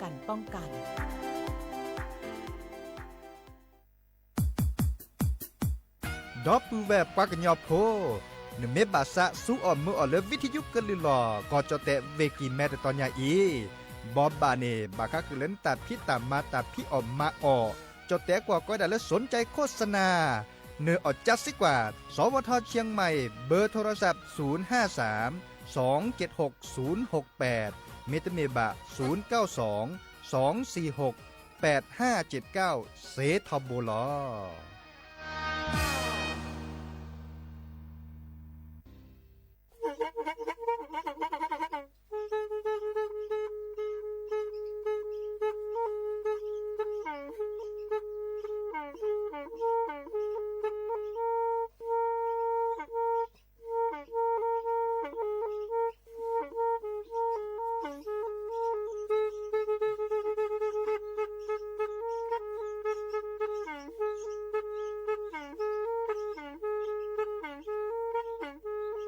การป้องกัน ဒီပုၢ်ဝဲၢ်ပှၤကညီဖိ, နမ့ၢ်ဘၣ်ဆၣ်စူးအီၣ်မုာ်အီၣ်လၢ ဝံထယုကလုၢ်လီၢ် ကီၢ်ကၠီၣ်တဲၣ် ဝ့ၢ်ကံၢ်မဲ တတီၤညါအံၤ, ဘီဘၣ်န့ၣ် ဘၣ်ဃးဃုာ်လၢနတၢ်ဖံးတၢ်မၤ တၢ်ဖံးအီၣ်မၤအီၣ်, ကၠီၣ်တဲၣ်ကွၢ်ကီဒၣ်လၢ สนใจโฆษณา နအီၣ်ကၠါစ့ၢ်ကီး, สวท เชียงใหม่ เบอร์โทรศัพท์ ศูนย์ห้าสาม สองเจ็ดหก ศูนย์หกแปด မ့တမ့ၢ်ဘၣ် ศูนย์เก้าสอง สองสี่หก แปดห้าเจ็ดเก้า စ့ထီဘိလီၤ. ကၠ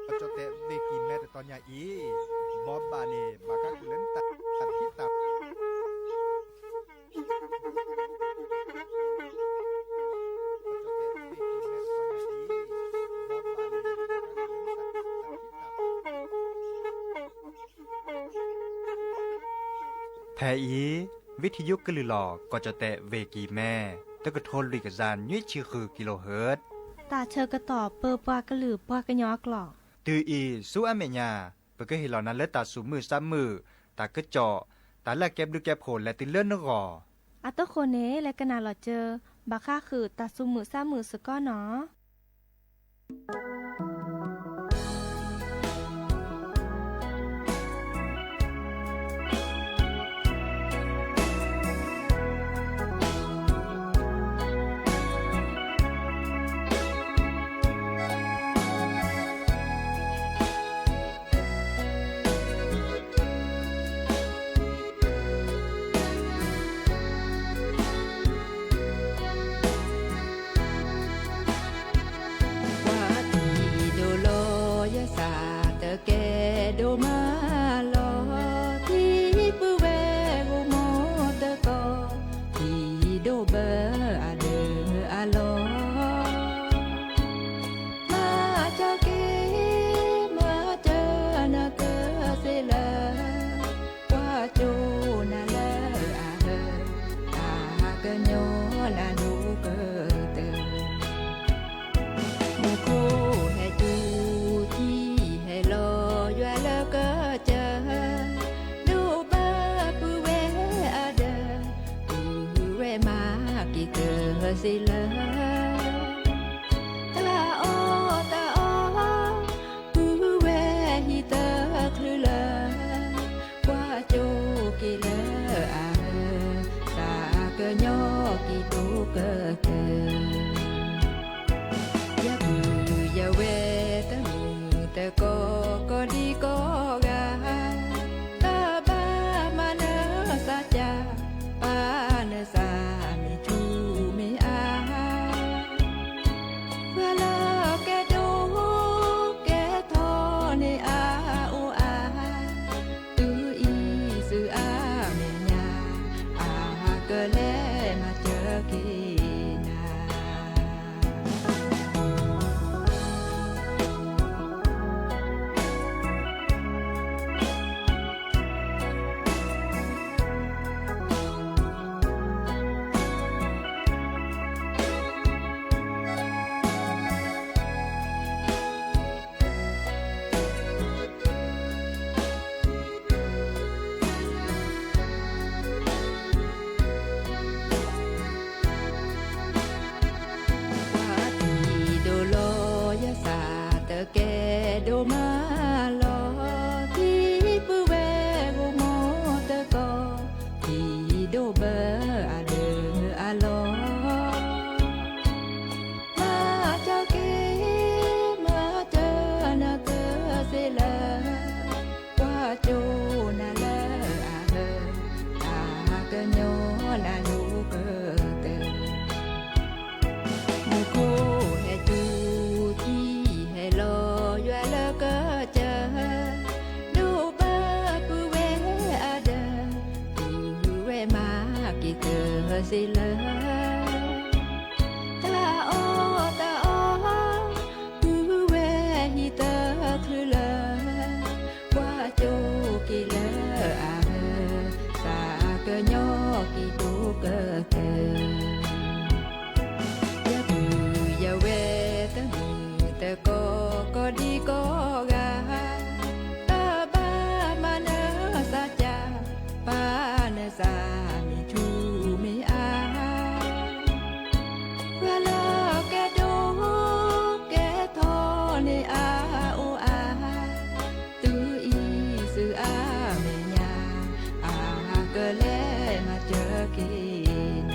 ီၣ်တဲၣ် ဝ့ၢ်ကံၢ်မဲ တတီၤညါအံၤ, ဘီဘၣ်န့ၣ် ဘၣ်ဃးဃုာ်လၢနတၢ်ဖံးတၢ် ဖဲအံၤ ဝံထယုကလုၢ်လီၢ် ကီၢ်ကၠီၣ်တဲၣ် ဝ့ၢ်ကံၢ်မဲ တကထိလွံၢ်ကယၤနွံဆံဃု kilohertz တၢ်ဆၢကတီၢ်ပၢပှၤကလုာ်ပှၤကညီအကျိာ် တုၤအံၤဆူအမဲာ်ညါ ပကဟ့ၣ်လီၤနၤလၢတၢ်သူၣ်မုာ်သးမုာ်, တၢ်ကစီၣ်, တၢ်လၢအကဲဘျုးကဲဖှိၣ်လဲၤတုၤလၢနဂီၢ်. အတဃိန့ၣ် လဲၤကနၣ်လီၤစၢၤ ဘၣ်ဃးဃုာ်တၢ်သူၣ်မုာ်သးမုာ်စ့ၢ်ကီးနီၤ. ကွၢ်ထံဒိၣ်လီၤ ယသးတကဲဒိၣ်မးလီၤ, ထံပုၢ်ဝဲၢ်ဂိၢ်မီတကီၢ်, ထံဒိၣ်ဘၢအဒၢးအလီၢ် မၤစၢၤက့ၤ မၤစၢၤနကစ့လၢ ကွၢ်ကၠိနၤလၢအဟၢ, တၢ်ကညီနၤလိကတၢၢ်, မူခိၣ်ဟဲတူၢ်ထံဟဲလီၤယွၤလၢကစၢၢ်, ဒိၣ်ဘၢပုၢ်ဝဲၢ်အဒၢး, ပုၢ်ဝဲၢ်မၤက့ၤကစ့လၢ တၢ်အီၣ်တၢ်အီ, ပုၢ်ဝဲၢ်ဟံၣ်တချုးလၢ, ကွၢ်ကၠိက့ၤလၢအဟၢ, တၢ်ကညီက့ၤဒိၣ်ကတၢၢ်, ယပုၢ်ယဝဲၢ်တမုာ်တကိး ကိးဒံကိးဂၤ, တဘၣ်မၤနၢၤသးကၢ်, ပာ်နသးမ့ၢ်ထူမ့ၢ်အါ ပှၤလၢကဲဒိၣ်ကဲထီန့ၣ်အအိၣ်အါ, တုၤအံၤဆူအမဲာ်ညါ, အကလဲၤမၤစၢၤက့ၤနၤ ကွၢ်ထံဒိၣ်လီၤ ယသးတကဲဒိၣ်မးလီၤ, ထံပုၢ်ဝဲၢ်ဂိၢ်မီတကီၢ်, ထံဒိၣ်ဘၢအဒၢးအလီၢ် မၤစၢၤက့ၤ မၤစၢၤနကစ့လၢ, ကွၢ်ကၠိနၤလၢအဟၢ, တၢ်ကညီနၤလိကတၢၢ်, မူခိၣ်ဟဲတူၢ်ထံဟဲလီၤယွၤလၢကစၢၢ်, ဒိၣ်ဘၢပုၢ်ဝဲၢ်အဒၢး, ပုၢ်ဝဲၢ် စ့လၢ တၢ်အီၣ်တၢ်အီ ပုၢ်ဝဲၢ်ဟံၣ်သၢချုးလၢ ကွၢ်ကၠိက့ၤလၢအဟၢ သးကညီၤက့ၤဒိကတၢၢ် ယပုၢ်ယဝဲၢ်တမုာ်တကိး ကိးဒံကိးဂၤ, တဘၣ်မၤနၢၤသးကၢ်, ပာ်နသးမ့ၢ်ထူမ့ၢ်အါ, ပှၤလၢကဲဒိၣ်ကဲထီန့ၣ်အအိၣ်အါ, သုအံၤသုအါမဲာ်ညါ, အကလဲၤမၤစၢၤက့ၤန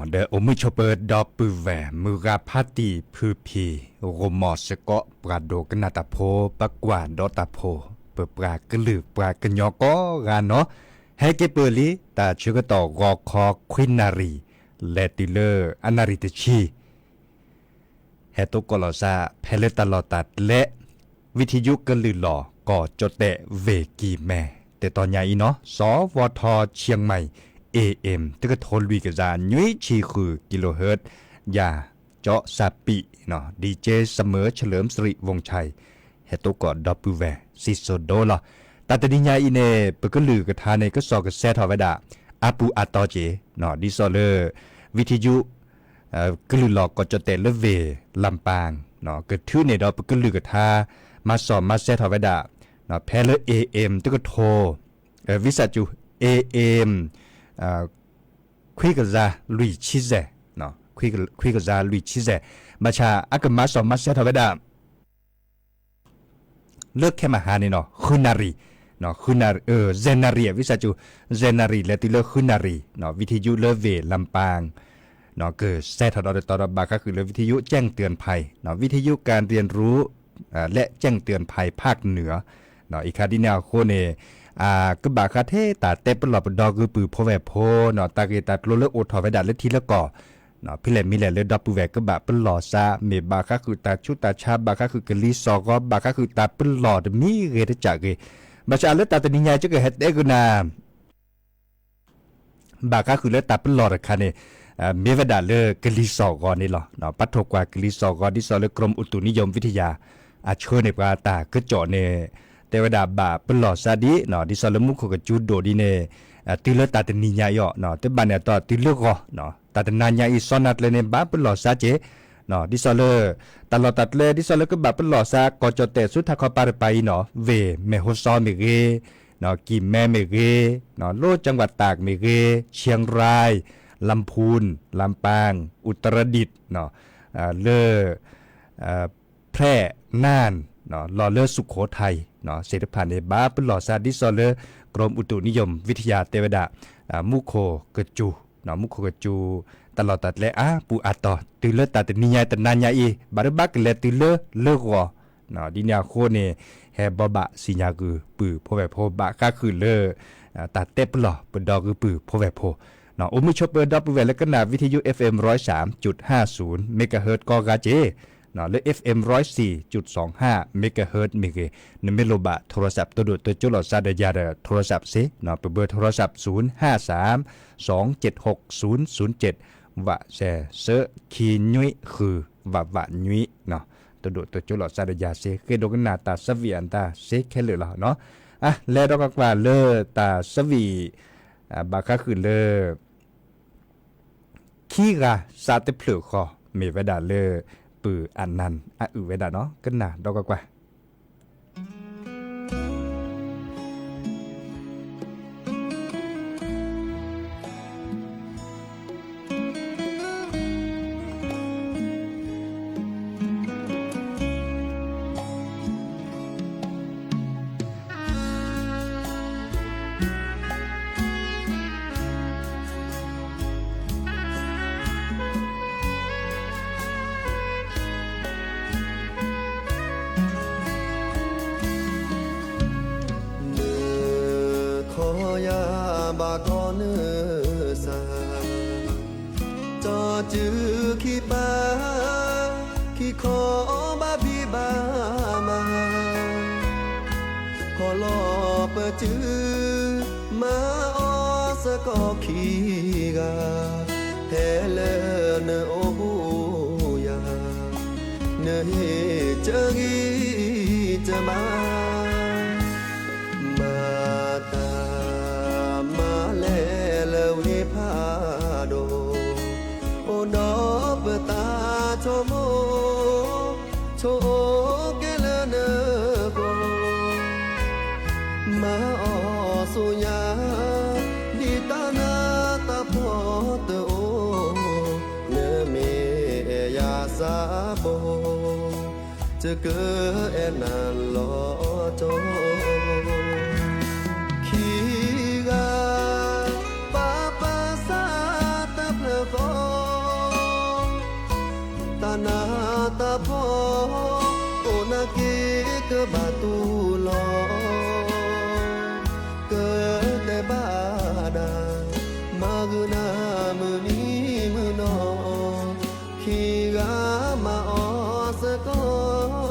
ၤ. ဒီးအိၣ်မုာ်ဆိးပၢၤဒီပုၢ်ဝဲၢ် မုၢ်ဂၤဖါတံၢ်ဖုဖံး ဂီၢ်မီၢ်စ့ၢ်ကီး ပှၤဒိကနၣ်တၢ်ဖိ ပကွၢ်ဒီးတၢ်ဖိ ပပှၤကလုာ်ပှၤကညီကိးဂၤနီၤ, ဟဲက့ၤပၢၢ်လံ တၢ်ဆၢကတီၢ်ဂီၤခီခွံနၣ်ရံၣ် လဲၤတုၤလၢအနၣ်ရံၣ်တဆံ ဟဲသိးကိးလီၤစၢ် ဖဲလၢတၢ်လီၢ်တၢ်ကျဲ ဝံထံယုကလုၢ်လီၤ ကီၢ်ကၠီၣ်တဲၣ် ဝ့ၢ်ကံၢ်မဲ တတီၤညါအံၤနီၤ, စီၤဝီၤထီ ဆံမံၣ် A M တကထိလွံၢ်ကယၤနွံဆံဃု kilohertz ယၤကၠီစၢ်ပံး, DJ Summer เฉลิมสิริวงศ์ชัย ဟဲသိးကိးဒီပုၢ်ဝဲၢ် စံၣ်စိၤဒိလီၤ. တၢ်တနံၤညါအံၤန့ၣ် ပကလုၢ်ကထါန့ၣ် ကစီၣ်ကစဲထီၣ်ဝဲဒၣ် အါပူၤအါတီၤက့ၤ, ဒ်သိးလၢ ဝံထံယု ကလုၢ်လီၤကီၢ်ကၠီၣ်တဲၣ်လၢဝ့ၢ်လၢပၢ် ကထုးန့ၢ်ဒီးပကလုၢ်ကထါ မၤစီၣ်မၤစဲထီၣ်ဝဲဒၣ် ဖဲလၢ A M တကထိ ဝံသးစူၤ A M ခွံကယၤလွံၢ်ဆံယဲၢ်, ခွံကယၤလွံၢ်ဆံယဲၢ်, ဘၣ်ဆၣ်အကမၤစီၣ်မၤစဲထီၣ်ဝဲဒၣ် လၢခဲမဟါန့ၣ်နီၤ ဃုနၣ်ရံၣ်, ဃုနၣ်ရံၣ်, ယဲၢ်နၣ်ရံၣ်, ဝံသးစူၤ ယဲၢ်နၣ်ရံၣ် လဲၤတုၤလၢဃုနၣ်ရံၣ်, ဝံထံယုလၢဝ့ၢ်လၢပၢ် ကစဲထီၣ်ဒီးတတီၤဒီး ဘၣ်ဃးဃုာ်လၢ วิทยุแจ้งเตือนภัย, วิทยุการเรียนรู้และแจ้งเตือนภัยภาคเหนือ အံၤခါဒ်န့ၣ်အဃိန့ၣ် ကဘၣ်ဃးထဲတၢ်တဲပလီၢ်ပဒီဂုာ်ပုၢ်ဖိဝဲၢ်ဖိနီၤ, တၢ်ဂ့ၢ်တၢ်ကျိၤလၢအိၣ်ထီၣ်ဝဲဒၣ်လၢထံလၢကီၢ် ဖဲလဲၣ်မ့ၢ်လဲၣ်လၢဒီပုၢ်ဝဲၢ်ကဘၣ်ပလီၢ်စါ မ့ၢ်ဘၣ်ဃးဃုာ်တၢ်ဆူးတၢ်ဆါ ဘၣ်ဃးဃုာ်ကလံၤစိးဂီၤ ဘၣ်ဃးဃုာ်တၢ်ပလီၢ်တမံၤဂ့ၤတကးဂ့ၤ, ဘၣ်ဆၣ်လၢတၢ်တနံၤညါအံၤ ယကဟဲတဲကနၣ် ဘၣ်ဃးဃုာ်လၢတၢ်ပလီၢ်တခါန့ၣ် မ့ၢ်ဝဲဒၣ်လၢကလံၤစိးဂီၤန့ၣ်လီၤ. ပာ်ထီၣ်ကွၢ်ကလံၤစိးဂီၤ ဒ်သိးလၢ กรมอุตุนิยมวิทยา အဆၢန့ၣ်ပှၤတၢ်ကစီၣ်န့ၣ် တဲဝဲဒၣ်ဘၣ်ပလီၢ်စါဒ် ဒ်သိးလၢမူခိၣ်ကစူၤဒိၣ်ဒ်န့ၣ် တုၤလၢတၢ်တနံၤညါအံၤအီၤ တဘၣ်န့ၣ်အတီၢ်တုၤလၢဂီၤ တၢ်တနၤညါအံၤ စီၤနၤကျၢၤန့ၣ် ဘၣ်ပလီၢ်စါက့ၤ ဒ်သိးလၢ တၢ်လီၢ်တၢ်ကျဲ ဒ်သိးလၢကဘၣ်ပလီၢ်စါ ကီၢ်ကၠီၣ်တဲၣ်ဆူထးခီပၤတပၤအံၤနီၤ ဝ့ၢ်မဲၢ်ဟိစီမ့ၢ်ဂ့ၤ ကံၢ်မဲမ့ၢ်ဂ့ၤ လၢ จังหวัดตาก မ့ၢ်ဂ့ၤ เชียงราย ลำพูน ลำปาง อุตรดิตถ์ လၢ แพร่ น่าน လီၤလၢ สุโขทัย သ့ၣ်တဖၣ်န့ၣ် ဘၣ်ပလီၢ်စါ ဒ်သိးလၢ กรมอุตุนิยมวิทยา တဲဝဲဒၣ် မူခိၣ်ကစူၤ မူခိၣ်ကစူၤ တၢ်လီၢ်တၢ်ကျဲအါပူၤအါတီၤ တုၤလၢတၢ်တနံၤညါတနၤညါအံၤ ဘၣ်တဘၣ်ကလဲၤတုၤလၢလၢဂီၤ ဒ်န့ၣ်အဃိန့ၣ် ဟဲဘိးဘၣ်စံၣ်ညီၣ်ကွီၢ်ပုၢ်ဖိဝဲၢ်ဖိ ဘၣ်ဃးဃုာ်လၢ တၢ်တဲပလီၢ်ပဒီဂုာ်ပုၢ်ဖိဝဲၢ်ဖိ အိၣ်မုာ်ဆိးပၢၤဒီပုၢ်ဝဲၢ်လၢကနၣ် วิทยุ เอฟเอ็ม ร้อยสามจุดห้าศูนย์ เมกะเฮิรตซ์ ကိးဂၤက့ၤ လၢ เอฟเอ็ม ร้อยสี่จุดสองห้า เมกะเฮิรตซ์ မ့ၢ်ဂ့ၤ နမ့ၢ်လိၣ်ဘၣ် โทรศัพท์ တဒိၣ်တကၠိလိာ်သးဒီးယၤဒီး โทรศัพท์ စ့ၢ် ပဘၢ โทรศัพท์ ศูนย์ห้าสาม สองเจ็ดหก ศูนย์ศูนย์เจ็ด ဝးစဲး သၢခံနွံဃု ဝးဝးနွံ တဒိၣ်တကၠိလိာ်သးဒီးယၤစ့ၢ် ဃ့ဒိကနၣ်တၢ်သးဝံၣ်အတၢ်စ့ခဲလၢာ်လီၤ. လဲၤဒီးကွၢ်ကွၢ်လၢတၢ်သးဝံၣ် ဘၣ်ဃးဃုာ်လၢ ခံဂၤစးတဖျၢၣ်ဃီ မ့ၢ်ဝဲဒၣ်လၢ ပုၢ်အနၢ်အအုၣ်ဝဲဒၣ်နီၤ ကနၣ်ဒီးကွၢ်ကွၢ် ခံခီဘၣ်ဖံးဘၣ်မၤ, ခီလီၤပစု မၤအီၤစ့ၢ်ကီးခံ ဂၤ, ဖဲလၢနအိၣ်ဟူယၤ, နဟ့ၣ်စၢဂံၢ်စၢဘါ, မၤတၢ်မၤလဲၤလၢဝ့ၢ်ဖးဒိၣ်, အိၣ်ဒီးပသးဆိကမိၣ်, ဆိကမိၣ်ကဲလၢနဂီၢ်, မၤအီၤဆူညါ ဒ်တၢ်နးတၢ်ဖှီၣ်တအိၣ်, နမ့ၢ်အဲၣ်ယၤစးဘိ, ယကအဲၣ်နၤလီၤကီ, ခံဂၤ ပာ်ပာ်စၢ်တဖျၢၣ်ဃီ, တၢ်နးတၢ်ဖှီၣ် အိၣ်နာ်က့ကဘၣ်တူၢ်လိာ်, ကတဲဘၣ်ဒၣ် မၤဂုာ်နၤမုၢ်နံၤမုၢ်နီၤ, ခံဂၤမၤအီၤစ့ၢ်ကီ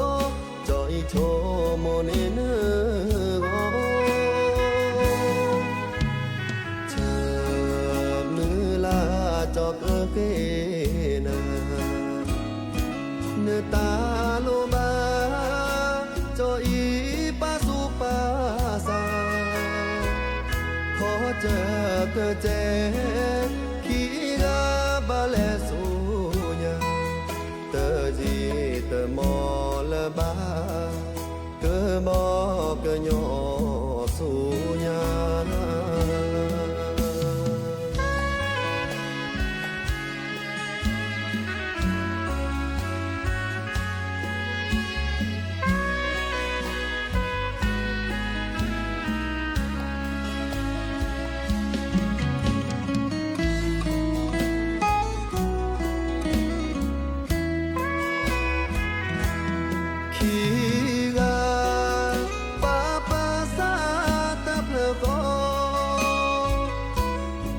း, ကၠီအံၤဆိကမိၣ်န့ၢ်နဂီၢ်, ဆၢမုၢ်လၢ်ကၠီကဃ့နၤ, နတၢ်လိၣ်ဘၣ် ကၠီအံၤပာ်သူၣ်ပာ်သး, ခီစၢၢ်တစဲး ခံဂၤဘၣ်လဲၤဆူညါ, တယံာ်တမီၢ်လၢၤဘၣ် ကဘီကညီဆူညါ. ခံဂၤ ပာ်ပာ်စၢ်တဖျၢၣ်ဃီ,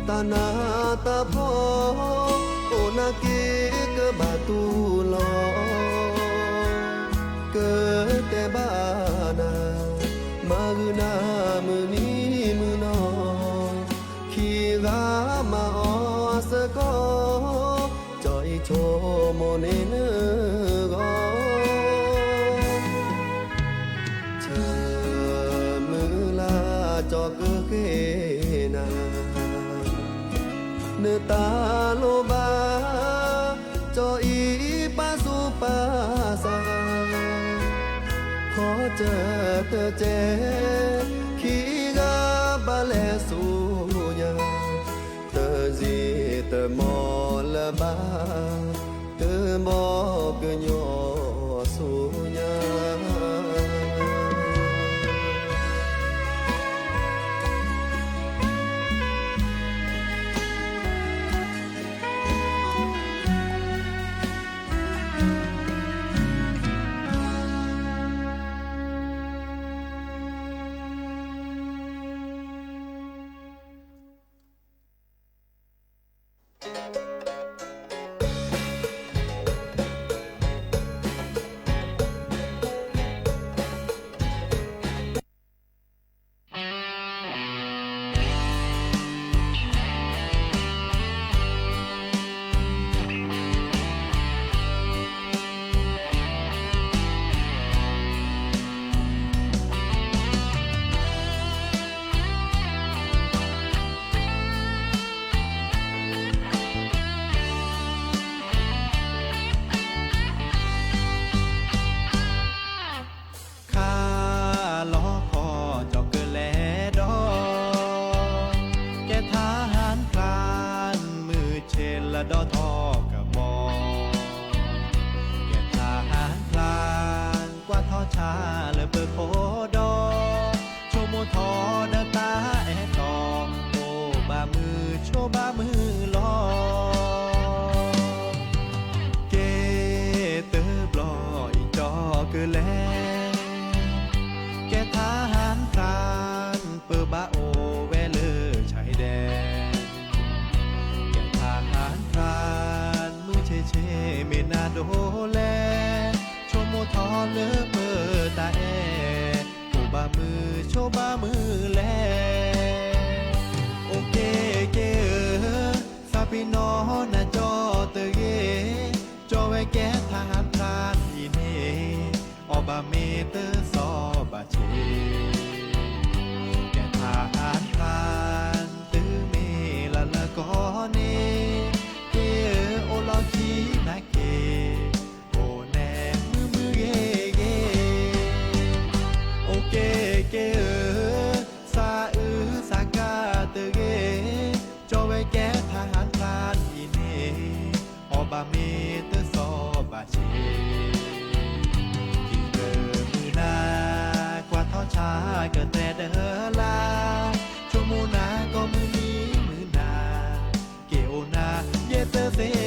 တၢ်နးတၢ်ဖှီၣ် အိၣ်နာ်က့ကဘၣ်တူၢ်လိာ်, ကတဲဘၣ်နၤ မၤဂုာ်နၤမုၢ်နံၤမုၢ်နီၤ, ခံဂၤမၤအီၤစ့ၢ်ကီး, ကၠီအံၤဆိကမိၣ်န့ၢ်နဂီၢ်, ဆၢမုၢ်လၢ်ကၠီကဃ့နၤ, နတၢ်လိၣ်ဘၣ် ကၠီအံၤပာ်သူၣ်ပာ်သး, ခီစၢၢ်တစဲး ခံဂၤဘၣ်လဲၤဆူညါ, တယံာ်တမီၢ်လၢၤဘၣ် ကဘီကညီဆူညါ. ခါလီၤခီကၠီကလဲၤဒီး ကဲထါဟၣ်ဖျၢၣ် မုၢ်ဆ့ၣ်လၢဒီးထီၣ်ကဘီ, ကဲထါဟၣ်ဖျၢၣ် ကွၢ်ထီၣ်ဆၣ်လၢပၢၤခိၣ်ဒီး, ဆိကမိၣ်ထီၣ်ဒီးတၢ်အဲၣ်တီ, အိၣ်ဘၣ်မုာ်ဆိးဘၣ်မုာ်လီၤ. က့ၤတဘျီအံၤကၠီကလဲၤ, ကဲထါဟၣ်ဖျၢၣ် ပဘၣ်အိၣ်ဝဲလၢဆဲးဒဲး, ကဲထါဟၣ်ဖျၢၣ် မုၢ်ဆ့ၣ်ဆ့ၣ်မ့ၢ်နၤဒိးလဲ ဆိကမိၣ်ထီၣ်လၢပတၢ်အဲၣ်, အိၣ်ဘၣ်မုာ်ဆိးဘၣ်မုာ်လဲၣ်. အိၣ်က့ၤက့ၤဧၢ, သးပ့ၤနီၣ်နၤကၠီတဂ့ၤ, ကၠီဝဲကဲထၣ်ဟၣ်ဖျၣ်အံၤန့ၣ်, အီၣ်ဘၣ်မ့ၢ်တစီဘၣ်ဆ့း ကဲထၣ်ဟၣ်ဖျၣ်တုၤမ့ၢ်လၢလၢကီၢ်န့ၣ်, က့ၤအိၣ်လီၢ်ခံနာ်က့ၤ, အိၣ်နဲၣ်မုာ်မုာ်ဂ့ၤဂ့ၤ. အိၣ်က့ၤက့ၤဧၢ, သးအုးသးကါတဂ့ၤ, ကၠီဝဲကဲထၣ်ဟၣ်ဖျၣ်အံၤန့ၣ်, အီၣ်ဘၣ်မ့ၢ်တစီဘၣ်ဆ့း က့ၤလၢမုၢ်နၤ, ကွၢ်ထီၣ်ဆၣ်ကတြဲၤတလါ, ဆိကမိၣ်နၤကိးမုၢ်နံၤမုၢ်နၤ, က့ၤအိၣ်နၤယဲတသ့ဘၣ်. အိ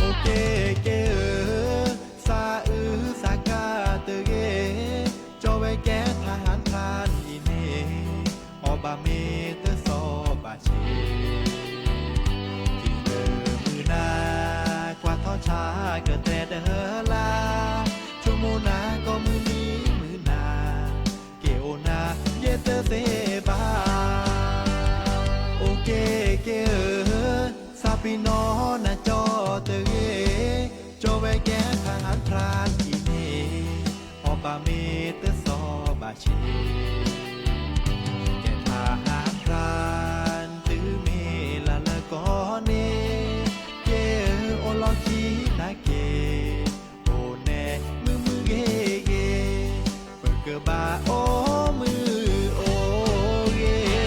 ၣ်က့ၤက့ၤဧၢ, သးအုးသးကါတဂ့ၤ, ကၠီဝဲကဲထၣ်ဟၣ်ဖျၣ်အံၤန့ၣ်, အီၣ်ဘၣ်မ့ၢ်တစီဘၣ်ဆ့း က့ၤလၢမုၢ်နၤ, ကွၢ်ထီၣ်ဆၣ်ကတြဲၤတလါ, ဆိကမိၣ်နၤကိးမုၢ်နံၤမုၢ်နၤ, က့ၤအိၣ်နၤယဲတသ့ဘၣ်. အိၣ်က့ၤက့ၤဧၢ, သးပ့ၤနီၣ်နၤကၠီတဂ့ၤ, ကၠီဝဲကဲထၣ်ဟၣ်ဖျၣ်အံၤန့ၣ်, အီၣ်ဘၣ်မ့ၢ်တစီဘၣ်ဆ့း ကဲထၣ်ဟၣ်ဖျၣ်တုၤမ့ၢ်လၢလၢကီၢ်န့ၣ်, က့ၤအိၣ်လီၢ်ခံနာ်က့ၤ, အိၣ်နဲၣ်မုာ်မုာ်ဂ့ၤဂ့ၤ, ပကဘၣ်အိၣ်မုာ်အိၣ်ဂ့ၤ.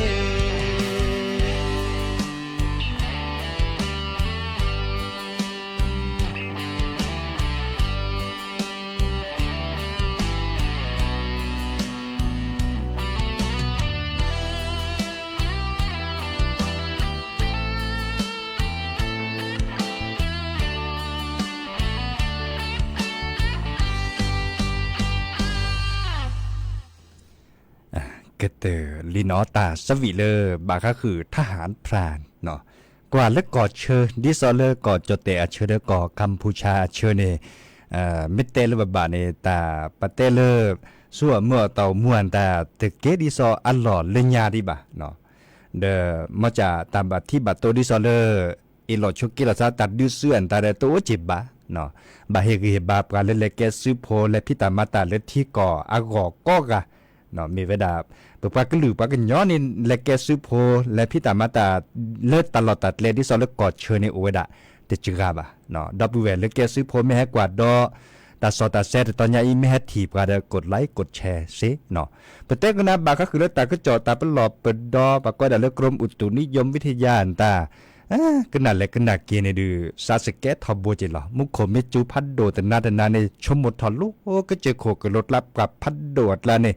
ကတၢၢ်လံနီၤ တၢ်ဆၢဝံၤလၢဘၣ်ဃးဃုာ် ทหารพรานနီၤ, ကွၢ်လၢကီၢ်ဆၢ ဒ်သိးလၢကီၢ်ကၠီၣ်တဲၣ်အဆၢဒီးကီၢ်ကမ်ၣ်ဖူၣ်ဆၣ်အဆၢန့ၣ်, မ့ၢ်တဲလၢပဘၣ်န့ၣ် တၢ်ပတဲလၢ ဆူအမုၢ်အတီၢ်မူအတၢ် တကဲဒ်သိးအလီၢ်လၢညါဒံးဘၣ် ဒီး မ့ၢ်စ့ၢ်တၢ်ဘၣ်ထံဘၣ်တိၢ်ဒ်သိးလၢ အ့ၣ်လိာ်ဆိးက့လိာ်သး တၢ်ဒုးစုအတၢ်ဒီးတအိၣ်က့ၤဘၣ်, ဘၣ်ဟ့ၣ်ဂံၢ်ဟ့ၣ်ဘါပှၤလၢလဲၤကဲစုဖိ လဲၤဖံးတၢ်မၤတၢ်လၢထံကီၢ်အဂီၢ်ကိးဂၤ, မ့ၢ်ဝဲဒၣ် ပပှၤကလုာ်ပှၤကညီန့ၣ် လဲၤကဲစုဖိ လဲၤဖံးတၢ်မၤတၢ် လၢတၢ်လီၢ်တၢ်ကျဲဒ်သိးလၢကီၢ်ဆၢန့ၣ်အိၣ်ဝဲဒၣ် တစှၤဘၣ်, ဒီပုၢ်ဝဲၢ်လၢကဲစုဖိမ့ၢ်ဟဲကွၢ်ဒီး တၢ်စီၣ်တၢ်ဆဲတတီၤညါအံၤ မ့ၢ်ဟဲထံၣ်ပှၤဒီး กดไลค์ กดแชร์ စ့နီၤ, ပတဲကနၣ်ဘၣ်ဃးဃုာ်လၢတၢ်ကစီၣ်တၢ်ပလီၢ်ပဒီ ပှၤကိးဝဲဒၣ်လၢ กรมอุตุนิยมวิทยา အတၢ် ကနၣ်လဲၣ်ကနၣ်က့ၤန့ၣ်ဒုး စးစကဲထီဘိက့ၤလီၤ. မူခိၣ်မ့ၢ်စူၤဖးဒိၣ်တနၤတနၤန့ၣ် ဆိကမိၣ်ထီၣ်လိၤကစၢၢ်ခိၣ်ကလိၤကျါ ပှၤဖးဒိၣ်အကျါန့ၣ်,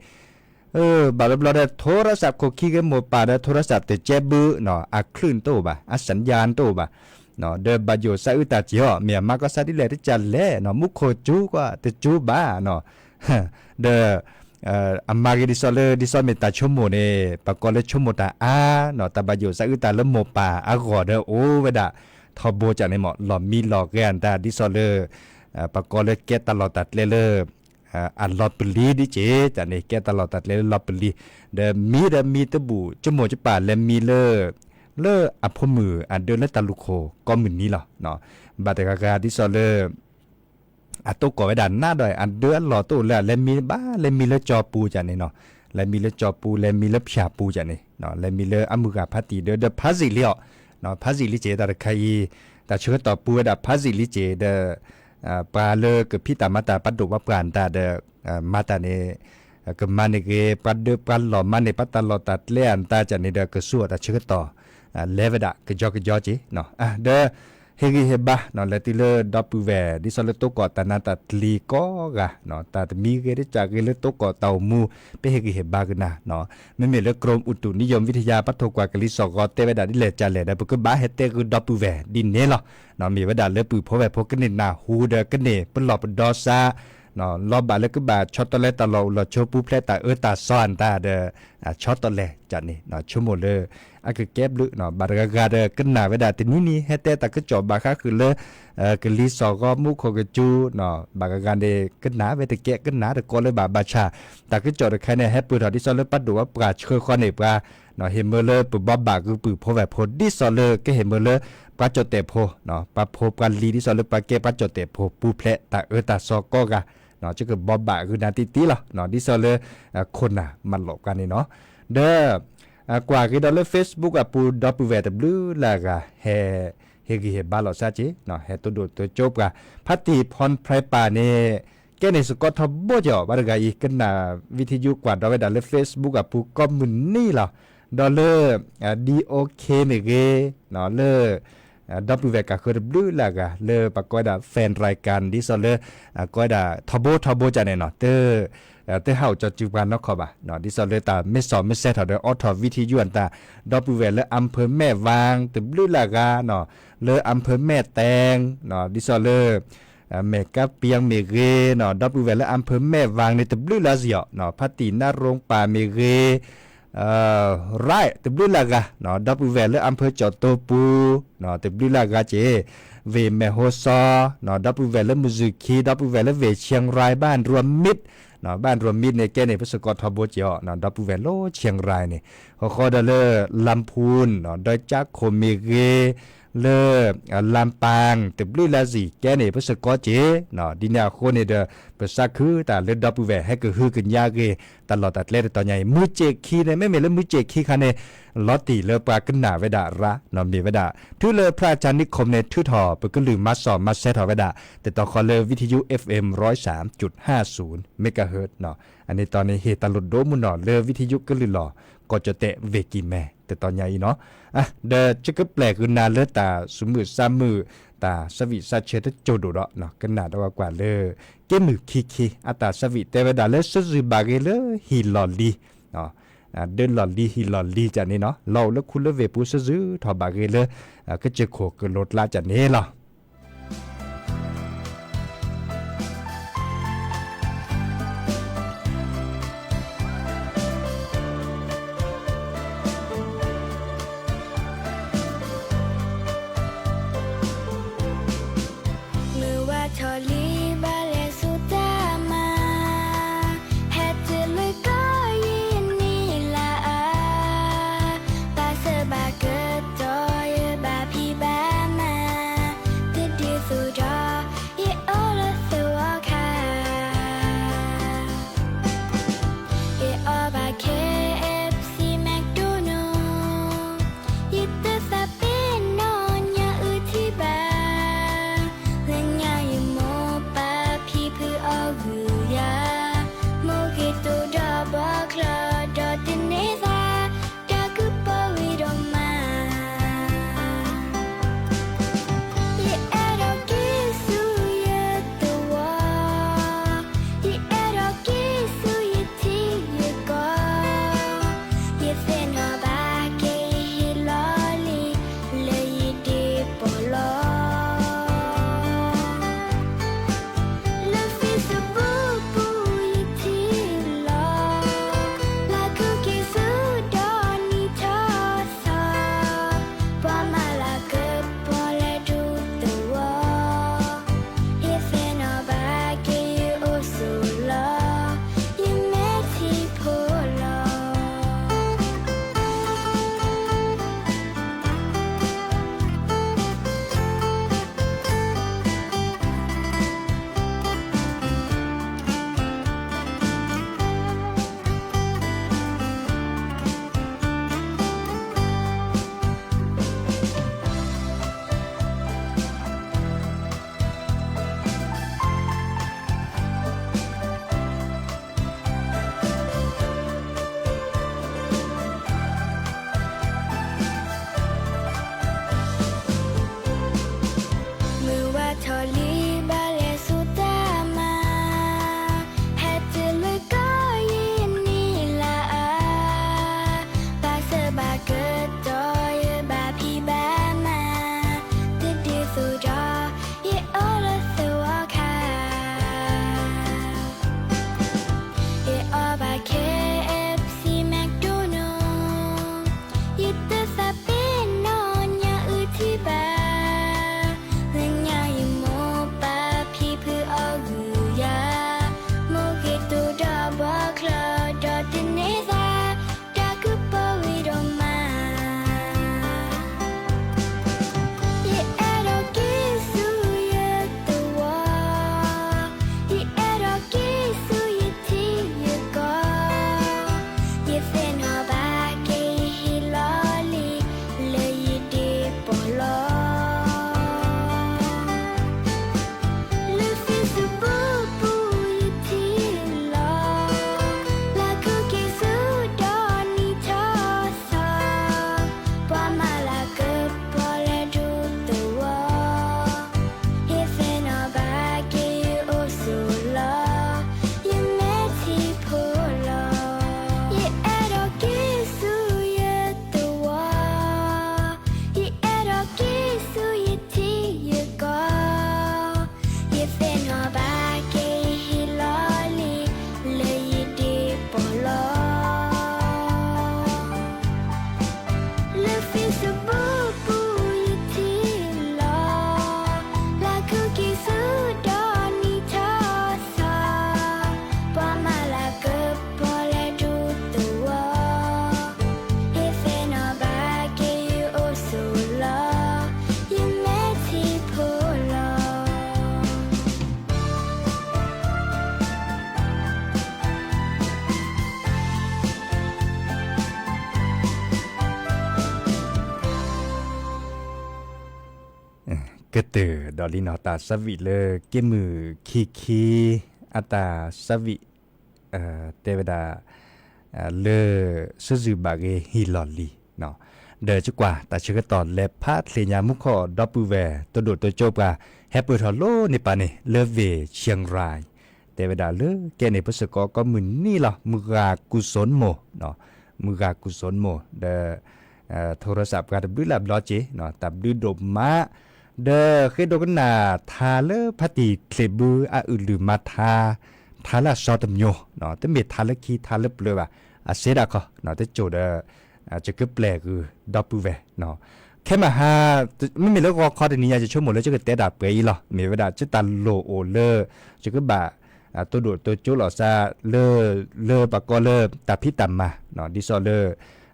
ဘၣ်ဘျီဘျီဒီး โทรศัพท์ ခိၣ်ခံဂ့ၤ မိၢ်ပၢ်ဒီး โทรศัพท์ တကဲဘုနီၤ, အချုးတအိၣ်ဘၣ်, အစၣ်ယါတအိၣ်ဘၣ်, ဒီးဘၣ်ယိၣ်စးအုးတၢ်က့ၤအီၤ မ့ၢ်အမါကီၢ်စးဒ်လဲၣ်တကးလဲၣ်နီၤ, မူခိၣ်စူၤကွၢ်တစူၤဘၣ်နီၤ, ဒီး အမၤဂ့ၤဒ်သိးလၢ ဒ်သိးမ့ၢ်တၢ်ဆိကမိၣ်န့ၣ် ပှၤကိးလၢဆိကမိၣ်တၢ်အါနီၤ, တၢ်ဘၣ်ယိၣ်စးအုးတၢ်လၢမိၢ်ပၢ်အဂီၢ်ဒီးအိၣ်ဝဲဒၣ် ထီဘိကန့ၣ်မ့ၢ် လီၤမံလီၤဂဲၤအတၢ်ဒ်သိးလၢ ပှၤကိးလၢကဲတၢ်လီၢ်တၢ်ကျဲလၢ အလီၤပလံၤဒ်က့ၤန့ၣ် ကဲတၢ်လီၢ်တၢ်ကျဲလၢလီၤပလံၤ, ဒီးမံဒီးမံတဘူၣ် ဆိကမိၣ်ကပာ်လဲၤမံလၢ လၢအဖိမုၣ်အဒၢလၢတၢ်လူၢ်ခိၣ်ကိးမုၢ်နံၤလီၤ. ဘၣ်တဂၤဂၤဒ်သိးလၢ အတိကိးဝဲဒၣ်နးဒီး အဒၢအလီၢ်တအိၣ်လၢ လဲၤမံဘၣ် လဲၤမံလၢကၠီပူၤကန့ၣ်နီၤ, လဲၤမံလၢကၠီပူၤ လဲၤမံလၢဖၠၣ်ပူၤကန့ၣ်, လဲၤမံလၢအမုၢ်ဂၤဖးတံၢ်ဒီး ဒီးဖးစံၣ်လံအီၤ, ဖးစံၣ်လံက့ၤတၢ်တခါအံၤ, တၢ်ဆၢကတီၢ်ပူၤဝဲဒၣ်ဖးစံၣ်လံက့ၤဒီး ပှၤလၢကဖံးတၢ်မၤတၢ်ပှၤဒိၣ်ပှၤပှၢ်အတၢ်ဒီး မၤတၢ်န့ၣ် ကမၤန့ၢ်ဂ့ၤ ပှၤဒၢပှၤလီၢ်မၤန့ၢ် ပှၤတၢ်လီၢ်တၢ်ကျဲအတၢ်ကန့ၣ်ဒီး ကဆူအတၢ်ဆၢကတီၢ် လဲၤဝဲဒၣ်ကယီကယီက့ၤ, ဒီး ဟ့ၣ်ဂံၢ်ဟ့ၣ်ဘါ လဲၤတုၤလၢဒီပုၢ်ဝဲၢ် ဒ်သိးလၢတိၢ်ကီၢ်တၢ်နါတၢ်ကျံၤကိးဂၤ တၢ်တမံၤဂ့ၤတၢ်ကၠီဂ့ၤလၢတိၢ်ကီၢ်တၢ်အိၣ်မူ ပဟ့ၣ်ဂံၢ်ဟ့ၣ်ဘါကနၤ မ့မ့ၢ်လၢကရူၢ်အိၣ်တူၢ်နံယိၣ်ဝံထယါ ပှၤထိၣ်ကွၢ်ကလံၤစိးဂီၤတဲဝဲဒၣ်ဒ်လဲၣ်ကလဲၣ်ဒီး ပကဘၣ်ဟဲတဲဂုာ်ဒီပုၢ်ဝဲၢ်ဒ်န့ၣ်လီၤ. မ့ၢ်ဝဲဒၣ်လၢပုၢ်ဖိဝဲၢ်ဖိကန့ၢ်နၢ်ဟူဒီးကန့ၢ်ပလီၢ်ပဒီစါ လီၤဘၣ်လၢကဘၣ်ဆီတလဲတၢ်လီၢ်အိၣ်လီၢ်ဆိးပူၤဖျဲးတၢ်အၢတၢ်သီအတၢ်ဒီး ဆီတလဲကန့ၣ် ဆိကမိၣ်လၢ အကကဲဘျုး ဘၣ်တဂၤဂၤဒီးကနၣ်ဝဲဒၣ်တနံၤနံၤ ဟဲတဲတၢ်ကစီၣ်ဘၣ်ဃးဃုာ်လၢ ကလံၤစိးဂီၤမူခိၣ်ကစူၤ ဘၣ်ဂၤဂၤန့ၣ် ကနၣ်ဝဲတကဲကနၣ်တကိးလၢၤဘၣ် ဘၣ်ဆၣ် တၢ်ကစီၣ်တခါန့ၣ် ဟဲပၢၢ်ထီၣ်ဒ်သိးလၢပှၤဒိၣ်ဝဲပှၤဆှၢဃီန့ၣ် ပှၤ ဟ့ၣ်မၢလၢပဘိးဘၣ်ဂုာ်ပုၢ်ဖိဝဲၢ်ဖိ ဒ်သိးလၢကဟ့ၣ်မၢလၢ ပှၤကၠီၣ်တဲၣ်ဖိ ပှၤဖိပှၤလံၤ ဒ်သိးလၢပှၤကဲပှၤကၠီၣ်တဲၣ်ဖိ ပူၤဖျဲးတၢ်အၢတၢ်သီကိးဂၤ ကကဘိးဘၣ်ဂုာ်နၤတံၢ်တံၢ်လီၤ ဒ်သိးလၢ ခိၣ်နၢ်မၤလိာ်ကွၢ်န့ၣ်နီၤ ဒီး ကွၢ်က့ၤဒီးလၢ Facebook အပူၤ ဒီပုၢ်ဝဲၢ်တဘျုးလၢအဂၤ ဟဲ ဟ့ၣ်ဂံၢ်ဟ့ၣ်ဘါလိာ်သးက့ၤ ဟဲတိၢ်ဒိၣ်တိၢ်ကၠိပှၤ ဖါတံၢ်ဖီၣ်ဖြဲပၢ်န့ၣ် ကဲန့ၣ်စ့ၢ်ကီးထီဘိကီး ဘၣ်တဂၤအံၤ ကနၣ် video ကွၢ်ဒီးဝဲဒၣ်လၢ Facebook အပူၤကိးမုၢ်နံၤလီၤ ဒီးလၢ DOK မ့ၢ်ဂ့ၤ လၢ ဒီပုၢ်ဝဲၢ်ကးဃၢၤတဘျုးလၢအဂၤ လၢပကိးဝဲဒၣ် fan ရၢၣ်ကၢၣ် ဒ်သိးလၢ ကိးဝဲဒၣ်ထီဘိထီဘိကန့ၣ်နီၤ တ တဟးအိၣ်ကၠီစုပှၤနီၢ်ခီဘၣ် ဒ်သိးလၢတၢ်မ့ၢ်စီၣ်မ့ၢ်စဲထီၣ်ဒီးအိးထီၣ် video အတၢ် ဒီပုၢ်ဝဲၢ်လၢ อำเภอแม่วาง တဘျုးလၢအဂၤနီၤ လၢ อำเภอแม่แตง ဒ်သိးလၢ မဲၢ်ကါပံၢ်မ့ၢ်ဂ့ၤနီၤ ဒီပုၢ်ဝဲၢ်လၢ อำเภอแม่วาง န့ၣ် တဘျုးလၢအဂၤအီၤ ဖါတံၢ်နါရိပၢ်မ့ၢ်ဂ့ၤ ရၢၣ် တဘျုးလၢအဂၤ ဒီပုၢ်ဝဲၢ်လၢ อำเภอ ကၠီၣ်တိပူၤ တဘျုးလၢအဂၤက့ၤ ဝ့ၢ်မဲၢ်ဟိစီ ဒီပုၢ်ဝဲၢ်လၢမုၢ်စူၢ်ခံ ဒီပုၢ်ဝဲၢ်လၢဝ့ၢ် เชียงราย บ้านรวมมิตร บ้านรวมมิตร န့ၣ် ကဲန့ၣ် ပစ့ၢ်ကီးထီဘိက့ၤအီၤ ဒီပုၢ်ဝဲၢ်လၢ เชียงราย န့ၣ် ဃီဃီဒီးလၢ ลำพูน ဒီးကၠါခိၣ်မ့ၢ်ဂ့ၤ လၢ ลำปาง တဘျုးလၢအဂၤ ကဲန့ၣ် ပစ့ၢ်ကီးက့ၤ ဒ်န့ၣ်အဃိန့ၣ်ဒီး ပသးခုတၢ်လၢဒီပုၢ်ဝဲၢ်ဟဲကဟုကညးဂ့ၤ တၢ်လီၢ်တၢ်ကျဲတတီၤညါအံၤ မုၢ်စ့ၢ်ခံန့ၣ် မ့မ့ၢ်လၢမုၢ်စ့ၢ်ခံခါန့ၣ် လီၤတံၢ်လၢပှၤကနၣ်ဝဲဒၣ်ရၣ်နီၤ မ့ၢ်ဝဲဒၣ် တုၤလၢ พระอาจารย์นิคม န့ၣ် ထုးထီၣ်ပကလုၢ်မၤစီၣ်မၤစဲထီၣ်ဝဲဒၣ် တတီၤဃီလၢ วิทยุ เอฟเอ็ม ร้อยสามจุดห้าศูนย์ เมกะเฮิรตซ์ အန့ၣ်တီၤန့ၣ် ဟ့ၣ်တၢ်လိၣ်ဒိမုၢ်နီၢ်လၢ วิทยุ ကလုာ်လီၢ် ကီၢ်ကၠီၣ်တဲၣ် ဝ့ၢ်ကံၢ်မဲ တတီၤညါအံၤနီၤ ဒီးယကပျဲၢ်ကွံာ်နၤလၢတၢ် စူၤမုၣ်စါမုၣ် တၢ်ဆၢဝံၣ်ဆၢဆၢတစိၢ်ဒိၣ်ဒီး ကနၣ်ဒီးကွၢ်လၢ က့မုၢ်ခံခံ အတၢ်ဆၢဝံၣ်တဲဝဲဒၣ်လၢ စၢယုၢ်ဘၣ်ဂ့ၤလၢဟံၣ်လီၢ်လံၤ ဒၢလီၢ်လံၤဟံၣ်လီၢ်လံၤကန့ၣ်နီၤ လီၤအိၣ်လၢခူလၢဝ့ၢ်ပူၤ စၢယုၢ်ထီၣ်ဘၣ်ဂ့ၤလၢ ကစၢၢ်ခိၣ်ကလိၤကျါကန့ၣ်လီၤ. မုၢ်ဝါထီၣ်လံဘၣ်လဲၤဆူတၢ်မၤ, ဟဲတုၤလၢကီၢ်ယံၤနံၤလၢအါ, ဘၣ်ဆၢဘၣ်ကတီၢ်ယဘၣ်ဖံးဘၣ်မၤ ကတၢၢ်ဒီးလံနီၤ တၢ်ဆၢဝံၣ်လၢက့မုၢ်ခံခံ အတၢ်ဆၢဝံၣ် တဲဝဲဒၣ် လၢဆူယုၢ်ဘၣ်ဂ့ၤဟ့ၣ်လီၤလံ ဒီးကကွၢ်တၢ်ဆၢကတီၢ်လဲၤဖးချ့ညါမူခိၣ်ဒီပုၢ်ဝဲၢ် တဒိၣ်တကၠိပှၤ ဟဲပၢၢ်ထီၣ်လိၤန့ၢ်ပၢ်န့ၣ် လၢဝ့ၢ် Chiang Rai တဲဝဲဒၣ်လၢကဲန့ၣ် ပစ့ၢ်ကီးကီမုၢ်နံၤလီၤ မုၢ်ဂၤကူၣ်စိနမိၢ် မုၢ်ဂၤကူၣ်စိနမိၢ် ဒီး ထိရစးပှၤတဘျုးလၢ်ဘျီက့ၤ တၢ်ဘျုးဒိၣ်မး ဒီးဃ့ဒိကနၣ်ထါလၢဖါတံၢ်ချံးဘုအအုၣ်လုၢ်မၤထါ ထါလၢအစီတမျိုး တမ့ၢ်ထါလၢခံထါလၢပျၢၤဘၣ် အစ့ဒၣ်ခီ တစိၢ်ဒီး ယကပျဲၢ်ဂုာ်ဒီပုၢ်ဝဲၢ် ခဲမဟါ မ့မ့ၢ်လၢဂီၤခီတနံၤညါ ယဆိကမိၣ်လၢယကတဲတၢ်ပှဲၤအံၤလီၤ မ့ၢ်ဝဲဒၣ် ယတၢ်လိၣ်အိၣ်လၢ ယကဘၣ် တဒိၣ်တကၠိလီၤစါ လၢ လၢပှၤကီၢ်လၢတၢ်ဖံးတၢ်မၤ ဒ်သိးလၢ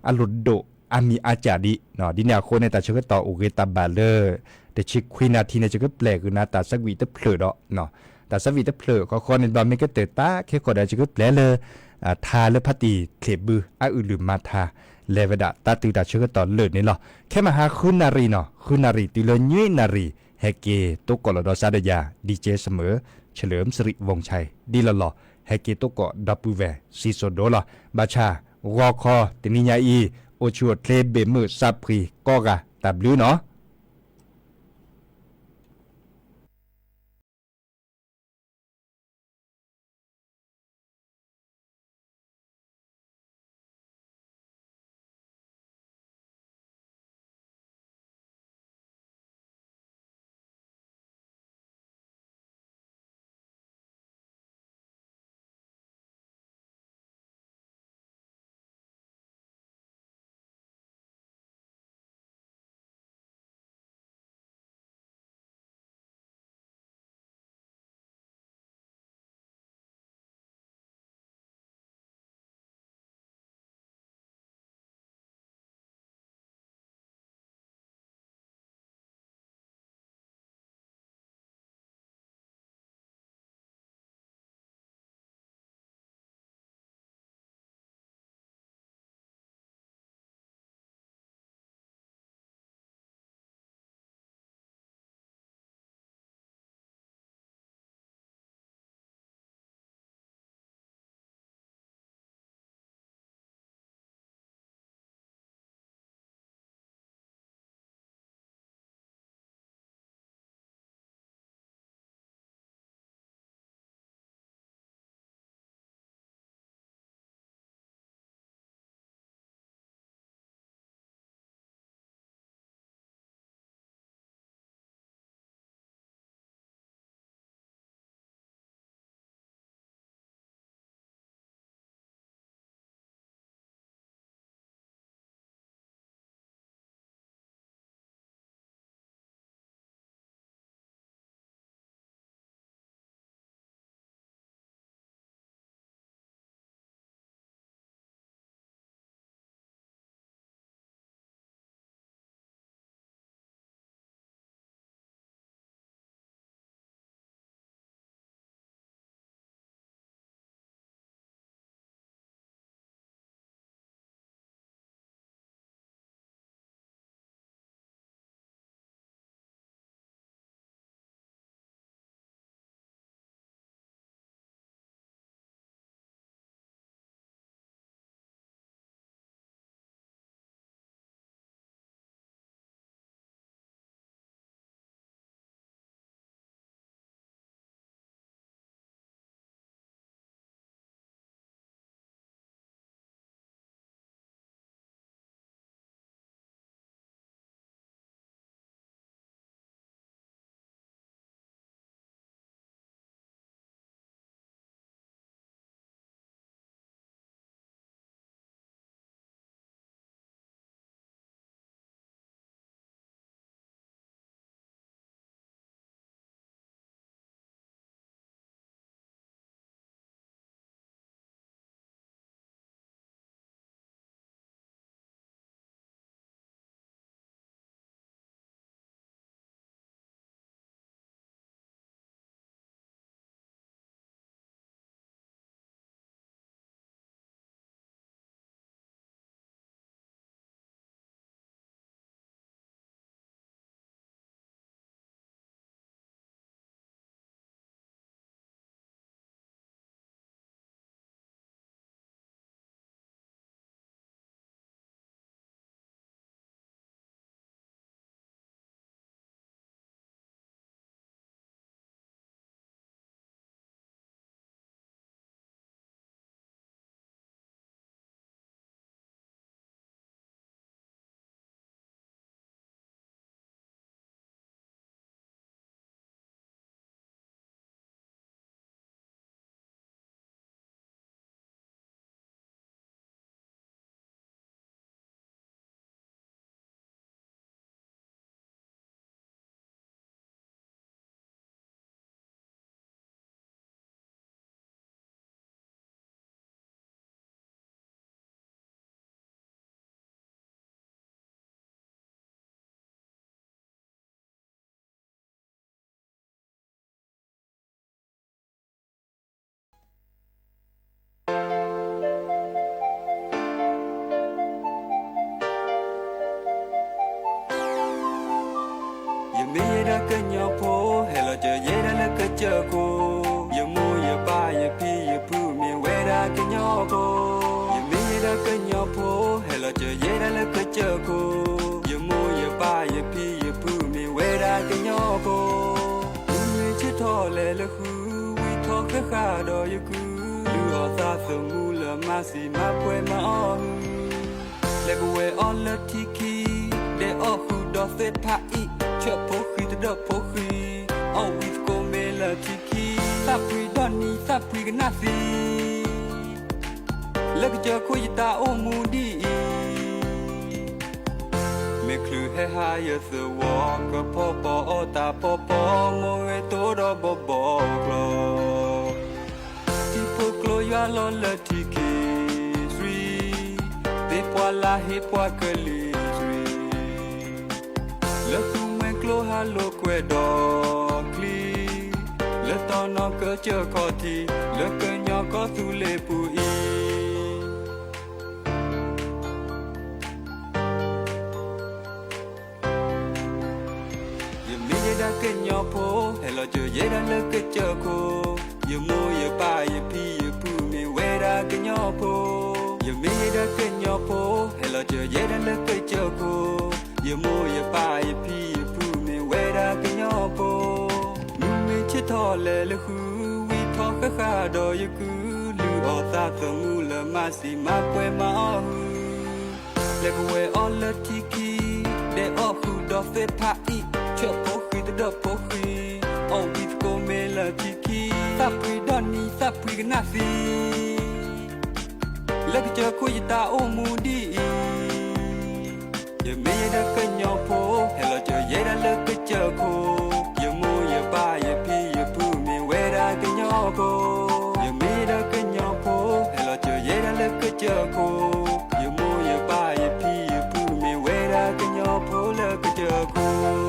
အလိၣ်ဒိၣ်အါမံၤအါစှၤဒံး ဒ်န့ၣ်အဃိန့ၣ် တၢ်ဆၢကတီၢ်အိၣ်ဂ့ၤတၢ်ဘၣ်လၢ တဆံခွံနၣ်ထံန့ၣ် ယကပျဲၢ်ဂုာ်နၤတၢ်ဆၢဝံၣ်တဖျၢၣ်ဒီး တၢ်ဆၢဝံၣ်တဖျၢၣ်ဃီဃီန့ၣ် ဘၣ်မ့ၢ်ကတၢၢ်တၢ်ခဲခိၣ်ဒီး ယကပျဲၢ်လၢ ထါလၢဖါတံၢ်ချံးဘုအအုၣ်လုၢ်မၤထါ လဲၤဝဲဒၣ်တၢ်တုၤတၢ်ဆၢကတီၢ်လၢာ်န့ၣ်လီၤ. ခဲမဟါဃုနၣ်ရံၣ်နီၤ ဃုနၣ်ရံၣ်တုၤလၢနွံနၣ်ရံၣ် ဟဲက့ၤတိကိးလီၤဒီးစါဒီးယၤ DJ Samuel ဆၢလၢမုၢ်ဆ့ၣ်ရံၣ်ဝီၤဆဲးဒ်လီၤလီၤ ဟဲက့ၤတိကိးဒီပုၢ်ဝဲၢ် စံၣ်စိၤဒိလီၤ. ဘၣ်ဆၣ် ဂီၤခီတနံၤညါအံၤ အိၣ်ဆူၣ်အိၣ်ချ့ဘ့ၣ်မုၢ်စးဖှံကိးဂၤ တၢ်ဘျုးနီၤ. ကစၢၢ်ခိၣ်, ယမိၢ်ယပၢ်ယဖံယဖုမ့ၢ်ဝဲဒၣ်ကညီဖိ, ယမ့ၢ်ယဲဒၣ်ကညီဖိ ဟဲလီၤစၢၤယဲဒၣ်လၢကစၢၢ်ခိၣ်, ယမိၢ်ယပၢ်ယဖံယဖုမ့ၢ်ဝဲဒၣ်ကညီဖိ, မုၢ်မ့ၢ်ဆ့ၣ်ထီၣ်လဲၤလၢဃု ဝံထီၣ်ဃဲဃာ်ဒီးယကုၢ်, လုၢ်အီၣ်သးသမူလၢမၤစံာ်မၤပှဲၤမၤအီၣ်ဟု လဲၤကဝဲၤအီၣ်လၢထံခံ, ဒဲးအီၣ်ဃုာ်ဒီးသ့ၣ်ဖးအံၣ်, ဆၢဖိဃံးတဒၢၣ်ဖိဃံး, အီၣ်ဝံသကိးမ့ၤလၢထံခံ, သၣ်ဖှံဒီးနံၤသၣ်ဖှံကနၣ်သံ, လၢကစၢၢ်ခိၣ်ယတၢ်အိၣ်မူဒ်အံၤ, မ့ၢ်ချုးဟဲဟးယသဝီ ကဖီပီအီၣ်တၢ်ဖီပီ မိၢ်ဂဲၤတိဒီးဘီဘီကျီ ထံဖိကျိယွၤလီၤလၢထံခံစွံ, သ့ၣ်ပှၢ်လၢဟ့ၣ်ပှၤကလံၤစွံ, လၢသူမှဲကျိဟးလိာ်ကွဲဒီးချံ, လၢတနီၤကစၢၢ်ခီၣ်ထံး လၢကညီကီၢ်သူလ့ၤပူၤအံၤ ယမ့ၢ်ယဲဒၣ်ကညီဖိ ဟဲလီၤစၢၤယဲဒၣ်လၢကစၢၢ်ခိၣ်, ယမိၢ်ယပၢ်ယဖံယဖုမ့ၢ်ဝဲဒၣ်ကညီဖိ, ယမ့ၢ်ယဲဒၣ်ကညီဖိ ဟဲလီၤစၢၤယဲဒၣ်လၢကစၢၢ်ခိၣ်, ယမိၢ်ယပၢ်ယဖံယဖုမ့ၢ်ဝဲဒၣ်ကညီဖိ, မုၢ်မ့ၢ်ဆ့ၣ်ထီၣ်လဲၤလၢဃု ဝံထီၣ်ဃဲဃာ်ဒီးယကုၢ်, လုၢ်အီၣ်သးသမူလၢမၤစံာ်မၤပှဲၤမၤအီၣ်ဟု လဲၤကဝဲၤအီၣ်လၢထံခံ, ဒဲးအီၣ်ဃုာ်ဒီးသ့ၣ်ဖးအံၣ်, ဆၢဖိဃံးတဒၢၣ်ဖိဃံး, အီၣ်ဝံသကိးမ့ၤလၢထံခံ, သၣ်ဖှံဒီးနံၤသၣ်ဖှံကနၣ်သံ, လၢကစၢၢ်ခိၣ်ယတၢ်အိၣ်မူဒ်အံၤ ယမ့ၢ်ယဲဒၣ်ကညီဖိ ဟဲလီၤစၢၤယဲဒၣ်လၢကစၢၢ်ခိၣ်, ယမိၢ်ယပၢ်ယဖံယဖုမ့ၢ်ဝဲဒၣ်ကညီဖိ, ယမ့ၢ်ယဲဒၣ်ကညီဖိ ဟဲလီၤစၢၤယဲဒၣ်လၢကစၢၢ်ခိၣ်, ယမိၢ်ယပၢ်ယဖံယဖုမ့ၢ်ဝဲဒၣ်ကညီဖိလၢကစၢၢ်ခိၣ်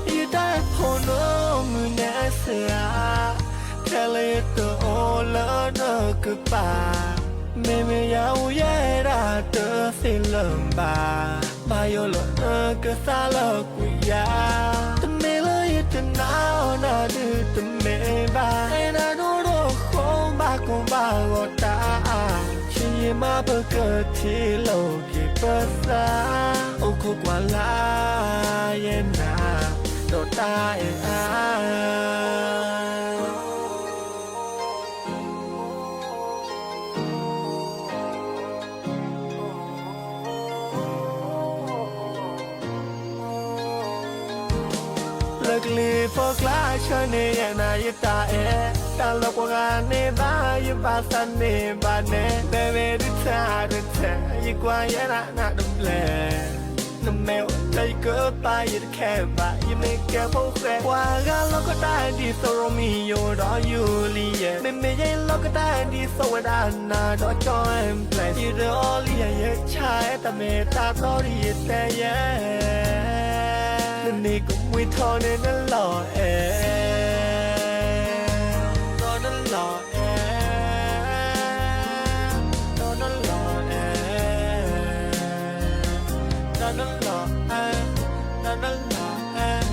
ယတၢ်ဖိနမုၢ်နံၤစှၤ, ထဲလၢယတအိၣ်လၢနကပၤ, မ့မ့ၢ်ယၤအိၣ်ယဲဒၣ်တသ့လၢၤဘၣ်, ဘၣ်ယိၣ်လၢနကသးလၢကွံာ်ယၤ, တမ့ၢ်လၢယတနာ်အီၤနၤဒုးတမ့ၢ်ဘၣ်, အဲၣ်နၤဒိၣ်ဒိၣ်ဃိဘၣ်ကိၢ်ဘၣ်ဂီၤတၢ်အါ, ဆံးယံာ်မးပကထံၣ်လိာ်က့ၤပသး, အိၣ်ခိးကွၢ်လၢ်ယဲနၤ, ဒီးတၢ်အဲၣ်အါ လၢကလံၤဖိကျါဆၢန့ၣ်ယဲနၤယတၢ်အဲၣ်, တၢ်လၢပှၤဂၤန့ၢ်ဘၣ် ယဘၣ်သးန့ၢ်ဘၣ်န့ၣ်, ဘဲဘဲဒုးထၢဒုးထၢ, ယကွၢ်ယဲဒၣ်နၤတဘျဲၣ် နမ့ၢ်အိၣ်လၢယကပၤယတခဲဘၣ်, ယမ့ၢ်ကဲဖိဃဲ, ပှၤဂၤလီၤကတၢ်ဒ်သိးရိမံယိၤဒီးယူလံယဲ, မ့မ့ၢ်ယဲလီၤကတၢ်ဒ်သိးဝဲဒၣ်နၤဒီးကၠီဢၣ်ဘျဲၣ်, ယတအီလံယဲ ယဆါအဲၣ်တၢ်မ့ၢ်တၢ်တီဒ်ယတဲယဲ နမ့ၢ်ကမှံထီၣ်န့ၣ်နလီၤအဲၣ်, ဒီးနလီၤအဲၣ်, ဒီးနလီၤအဲၣ်, ဒီးနလီၤအဲၣ်, ဒီးနလီၤအဲၣ်,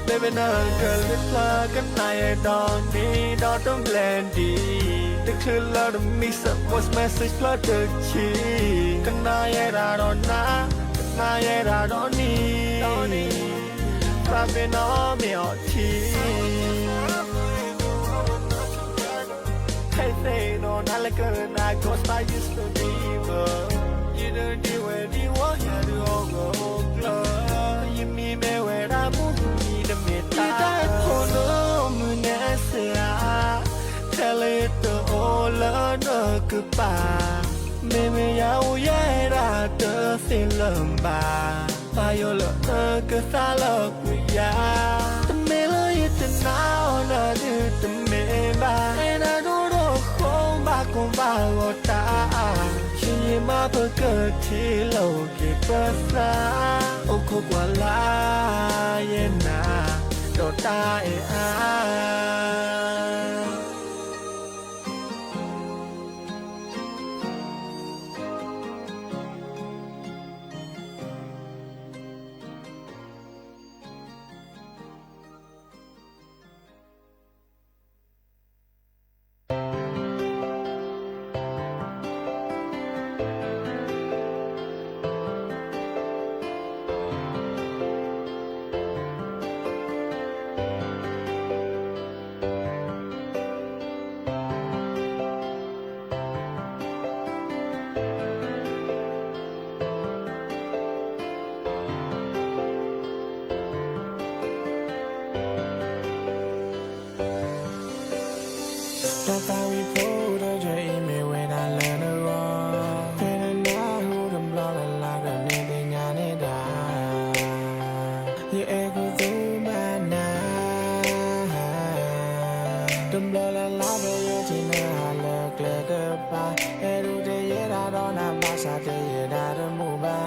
မ့မ့ၢ်နကလုၢ်ဖျါကနၣ်ယဲဒီးနံၤဒီးတဘျဲၣ်ဒံး, တချုးလၢနမံၤစၢၤ voice message ဖျါတဆံ, ကနၣ်ယဲဒၣ်ဒီးနၤ, ကနၣ်ယဲဒၣ်ဒီးနံၤ, သးပ့ၤနီၣ်မ့ၢ်အီထံ ခဲသ့ၣ်နီၣ်နၤလၢကနၣ် Gospel Youth Festival, ယဒုးဒံးဝဲဒ်ဝီယၤဒုးအီၣ်ဂီၤအိၣ်ကျၢၤ, ယမံၤမ့ၢ်ဝဲဒၣ်မူမံၤတမ့ၢ်တၢ်, ယတၢ်ဖိနမုၢ်နံၤစှၤ, ထဲလၢယတအိၣ်လၢနကပၤ မ့မ့ၢ်ယအိၣ်ယဲဒၣ်တသ့လၢၤဘၣ်, ပာ်ယိၣ်လၢနကသးလၢကွံာ်ယၤ, တမ့ၢ်လၢယတနာ်အီၤနၤဒုးတမ့ၢ်ဘၣ်, အဲၣ်နၤဒိၣ်ဒိၣ်ဃိဘၣ်ကိၢ်ဘၣ်ဂီၤတၢ်, ယယံာ်မးပကထံၣ်လိာ်က့ၤပသး, အိၣ်ခိးကွၢ်လၢ်ယဲနၤ, ဒီးတၢ်အဲၣ်အါ တၢ်သးဝံၣ်ဖိတယၢအံၤမ့ၢ်ဝဲဒၣ်လၢနဂီၢ်, ဖဲနနၢ်ဟူတဘျီလၢ်လၢ်ဒီးန့ၣ်သ့ၣ်ညါန့ၣ်ဒၣ်, ယအဲၣ်ခူသူၣ်ဘၣ်နၤ, တဘျီလၢ်လၢ်ဒီးယထံၣ်နၤဟးလၢကျဲကပၤ, အဲၣ်ဒိးတဲယဲဒၣ်ဒီးနၤဘၣ်ဆၣ်တဲယဲဒၣ်တမုာ်ဘၣ်,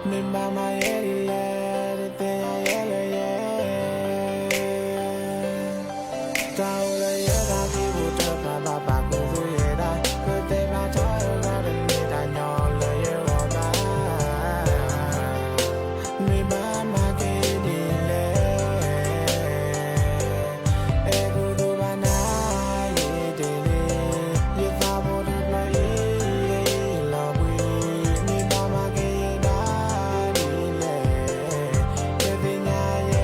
မ့ၢ်ဘၣ်မၤယဲဒ်လဲၣ် တသ့ၣ်ညါယဲလၢယဲ တၢ်အိၣ်လၢယတၢ်သံပူၤတဖၣ်ဘၣ်ပာ်ခူသူၣ်ယဲဒၣ်, ပတဲဘၣ်တၢ်အၢတၢ်တမ့ၢ်တၢ်ညီလၢယဂီၢ်ဘၣ်, မ့ၢ်ဘၣ်မၤက့ၤဒ်လဲၣ်, အဲၣ်ခူသူၣ်ဘၣ်နၤ ယတ့လံ, ယသးဖိတဖျၢၣ်အံၤ ယအံၤလီၤဘှံး, မ့ၢ်ဘၣ်မၤက့ၤယဲဒၣ်ဒ်လဲၣ် တသ့ၣ်ညါယဲ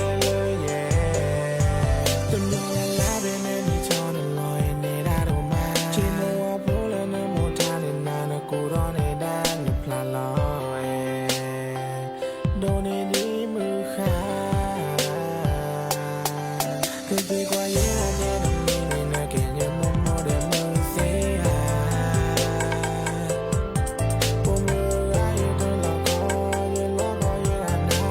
လၢယဲ, တဘျီလၢ်လၢ်ဖဲန့ၣ်နံၣ်ထီၣ်နလီၤအံၤန့ၣ်ဒၣ်ဒိၣ်မး, က့ၤမိၢ်ဝဲဖိလၢနမိၢ်ထါန့ၣ်နၤ နကူၣ်ထီၣ်န့ၢ်ဒၣ်နဖျါလီၤအဲၣ်, ဒိၣ်န့ၢ်ဒ်မုၢ်ဃၢ် ကသံကွၢ်ယဲဒၣ်တဲတမံၤမံၤ နကဲယမိၢ်မိၢ်ဒီးမုၢ်သ့ဧါ, ပိာ်မုၣ်ဂၤယတလီၤကီ, ယလီၤကီယဲဒၣ်နၤတဂၤ, နဃုလၢနလီ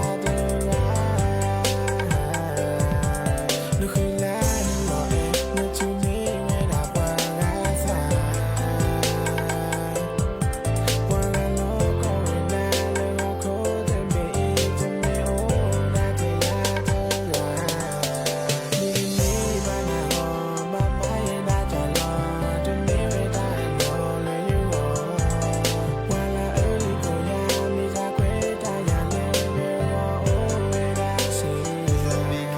ၤအဲၣ် နထံၣ်န့ၢ်ဝဲဒၣ်ပှၤဂၤသး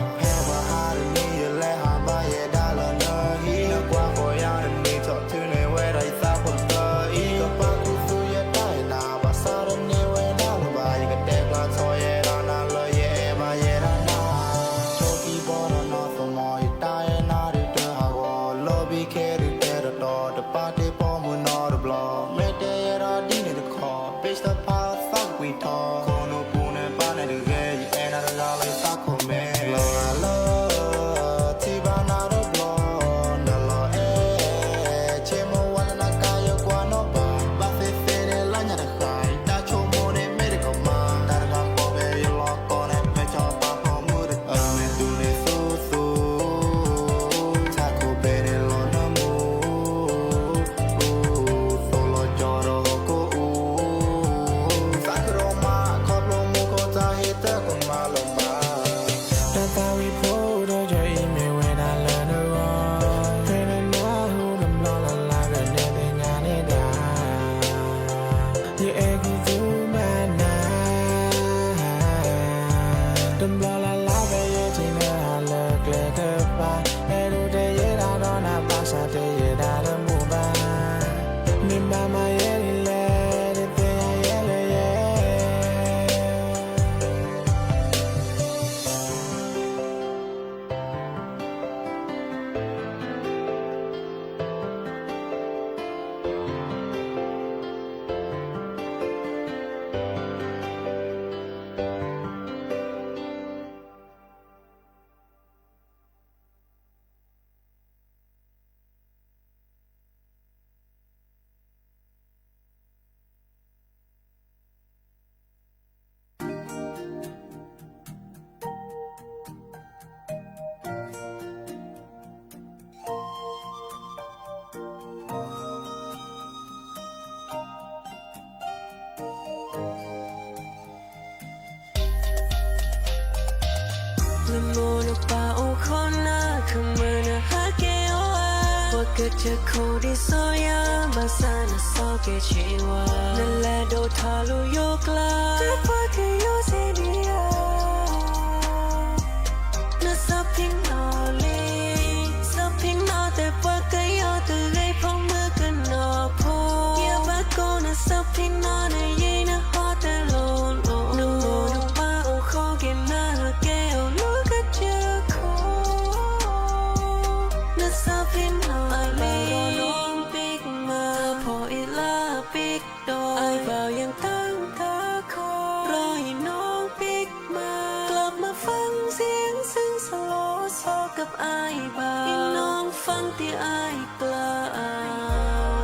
ဖဲပှၤဟးတနံၤ ယလဲၤဟးဘါယဲဒၣ်လၢနဟံၣ်, နကွၢ်ဃီၤယၤတနံၤ ထီၣ်ထုးန့ၢ်ဝဲဒၣ်ယသးဖိတဖျၢၣ်အံၤ, ကပာ်ခူသူၣ်ယတၢ်အဲၣ်နၤ ဘၣ်ဆၣ်တန့ၢ်ဝဲဒၣ်လၢၤဘၣ်, ယကတဲဖျါထီၣ်ယဲဒၣ်နၤလၢယအဲၣ်ဘၣ်ယဲဒၣ်နၤ, ထိၣ်ကံဘီဒီးနီၢ်သမိး ယတၢ်အဲၣ်နၤဒုးတဟးဂီၤ, လီၤဘံခဲဒုးတဲတတီၤ, တပာ်တ့ၢ်ပိာ်မုၣ်နီတဘျီ, မ့ၢ်တဲယဲဒၣ်ဒ်န့ၣ်တခီ ပ့ၢ်တဖၣ်သးကပှံၤထီၣ်, ခိၣ်နူာ်ပူၤန့ၣ်ပာ်န့ၣ်တဂ့ၤ, ယအဲၣ်နၤတဂၤလၢယသးခိၣ်မဲ, လီၤဂာ်လၢ ထံၣ်ဘၣ်နၤတဘျီ, နလီၤအဲၣ်, ဆ့မိၢ်ဝဲလၢနကါယကွၢ်နီၣ်ဘၣ်, ဘၣ်သ့ၣ်သ့ၣ်န့ၣ်လၢညါတဃၣ်, ယတၢ်ဆိကမိၣ်န့ၣ်မ့ၢ်တကမၣ်, တၢ်တခါဃီဖဲယလီၤကီန့ၣ် မ့ၢ်ဆီပာ်ဖီမုၢ်တတၢ်, မ့ၢ်သူန့ၣ်သူသူ ထးခိၣ်ဘ့ၣ်န့ၣ်လီၤနမူ သိၣ်လီၤကၠီဒီးဟီၣ်ခိၣ်အူ, သးကရၢမး ခီဖျိမ ကတၢၢ်ခိၣ်ဒ်စီၤယၤ ဘၣ်ဆၣ်နစီက့ၤဆံးဝဲ, နလဲၤဒိၣ်ထီၣ်လၢယိၤကျါ တဲပှၤကယီၤစ့ဒံးဧါ. နစီဖံနီၣ်လံ, စီဖံနီၣ်တဲပှၤကယီၤတဂ့ၤ ဖိမုၣ်ကနီၤဖိ, ယဘၣ်ကိးနစီဖံနီၣ် နယံၤနဟီၣ်တလိၤလိၤ, နမိၢ်နပၢ်အိၣ်ဃီက့ၤနၤ ဟဲက့ၤအိၣ်လၢကတၢၢ်ခိၣ်. နစီဖံနီၣ်လံ, တၢ်ဖိအံၤလၢ ပံကတီၢ်, အိၣ်ဘၣ်ယၤတၢ်တၢ်ခိၣ်, ရီအံၤနီၢ်ပံကမါ, กลับมาฟังเสียงซึ่งสลอซอกกับอ้ายบ้าง อีน้องฟังที่อ้ายกล่าว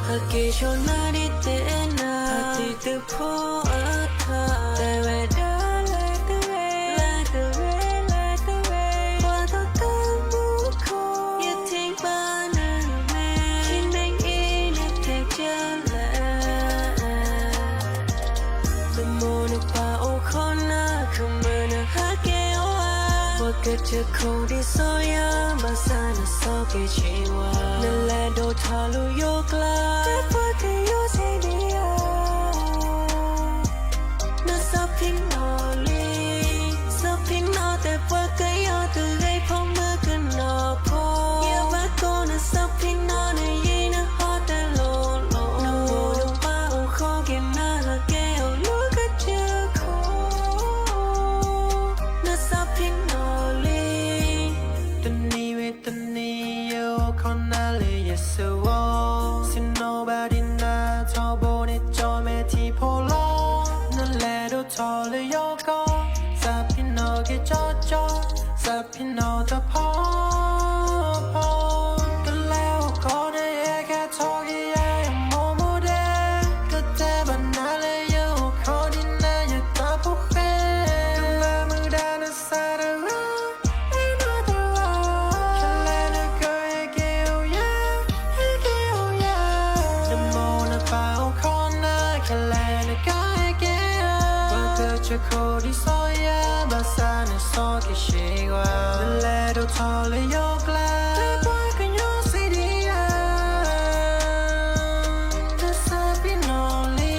ဟဲက့ၤဆိနၤဒ်တဲနၤ ဟးတံၤတဖိအထါ တဲဝဲဒၣ်လဲၤတဂ့ၤ လဲၤတဂ့ၤ လဲၤတဂ့ၤ ပှၤဒီးတၢ်မူခိၣ် ယထံၣ်ဘၣ်နမဲာ် ခံမ့ၢ်အံၤနတဲကလဲၣ် နမိၢ်နပၢ်အိၣ်ခိးနၤ ခမၢနဟဲက့ၤအိၣ်ဧါ ပှၤကတၢၢ်ခိၣ်ဒ်စီၤယၤ ဘၣ်ဆၣ်နစီက့ၤဆံးဝဲ နလဲၤဒိၣ်ထီၣ်လၢယိၤကျါ တဲပှၤကယီၤစ့ဒံးဧါ. နစီဖံနီၣ်လံ, စီဖံနီၣ်တဲပှၤကယီၤတဂ့ၤ ဖိမုၣ်ကနီၤဖိ, ယဘၣ်ကိးနစီဖံနီၣ် နယံၤနဟီၣ်တလိၤလိၤ, နမိၢ်နပၢ်အိၣ်ဃီက့ၤနၤ ဟဲက့ၤအိၣ်လၢကတၢၢ်ခိၣ် နစီဖံနီၣ်လံ. တနံၤဝံၤတနံၤ ယအိၣ်ခိးနၤလၢယစဝီ, စံးနီၣ်ဘၣ်ဒံးနၤ ထီဘိန့ၣ်ကၠီမဲာ်ထံဖိလီၤ, နလဲၤဒိၣ်ထီၣ်လၢယိၤကီၢ်, စီဖံနီၣ်က့ၤကၠီကၠီ, စီဖံနီၣ်တၢ်ဖီဖီ, ကလဲၤအိၣ်ခိးနၤ ဟဲက့ၤထီၣ်က့ၤယၤ ယမိၢ်မိၢ်ဒဲး, ကတဲဘၣ်နၤလၢယအိၣ်ခိးဒံးနၤ ယတၢ်ဖိဃဲ, ကဘၣ်မုာ်ဒၣ်နသးတဂၤ နမိၢ်နပၢ်အိၣ်ခိးနၤ ခဲလၢာ်နကဟဲက့ၤဧါ, ပှၤကတၢၢ်ခိၣ်ဒ်စီၤယၤ ဘၣ်ဆၣ်နစီက့ၤဆံးဝဲ နလဲၤဒိၣ်ထီၣ်လၢယိၤကျါ တဲပှၤကယီၤစ့ဒံးဧါ. နစီဖံနီၣ်လံ,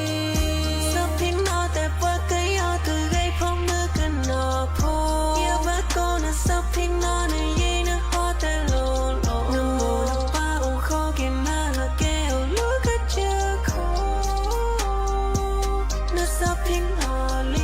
စီဖံနီၣ်တဲပှၤကယီၤတဂ့ၤ ဖိမုၣ်ကနီၤဖိ, ယဘၣ်ကိးနစီဖံနီၣ် နယံၤနဟီၣ်တလိၤလိၤ, နမိၢ်နပၢ်အိၣ်ဃီက့ၤနၤ ဟဲက့ၤအိၣ်လၢကတၢၢ်ခိၣ် နစီဖံနီၣ်လံ.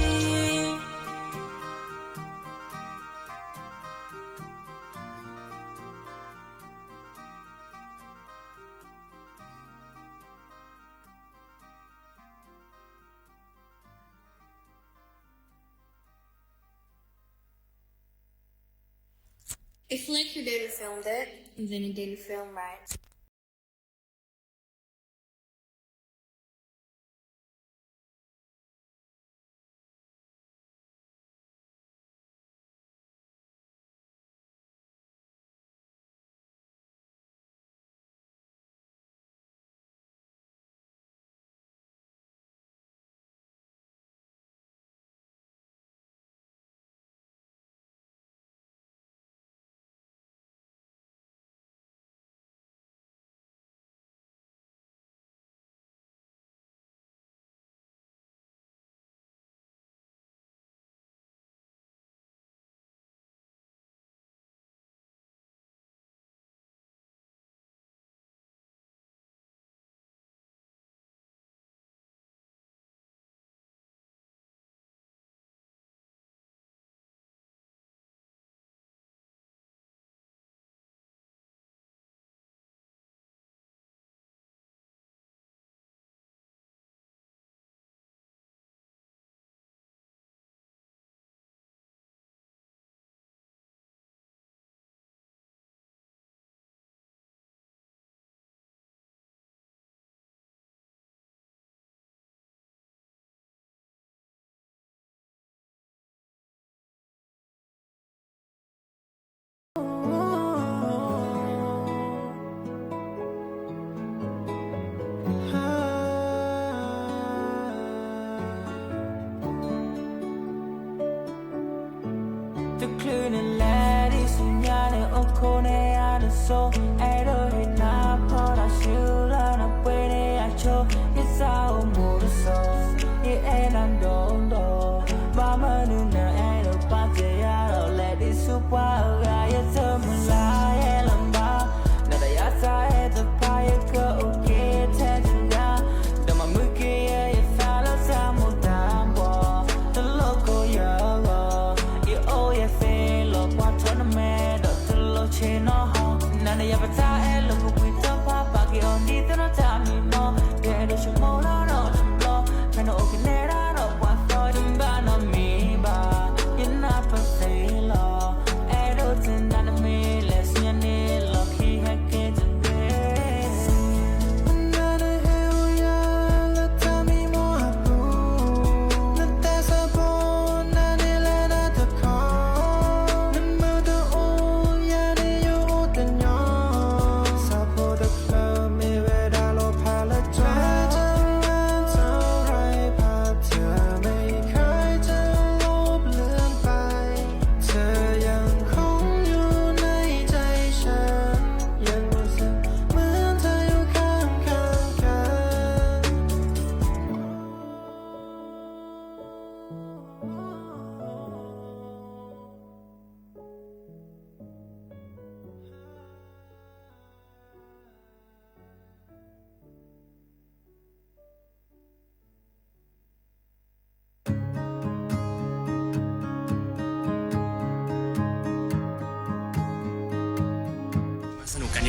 တချုးနလဲၤဒံးဆူညါန့ၣ် အိၣ်ခိးန့ၢ်ယၤနစိၤ, အဲၣ်ဒိး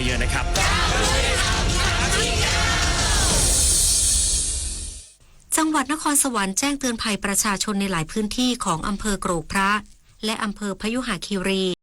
เยอะๆนะครับ จังหวัดนครสวรรค์แจ้งเตือนภัยประชาชนในหลายพื้นที่ของอำเภอกรกพร้าและอำเภอพยุหคีรี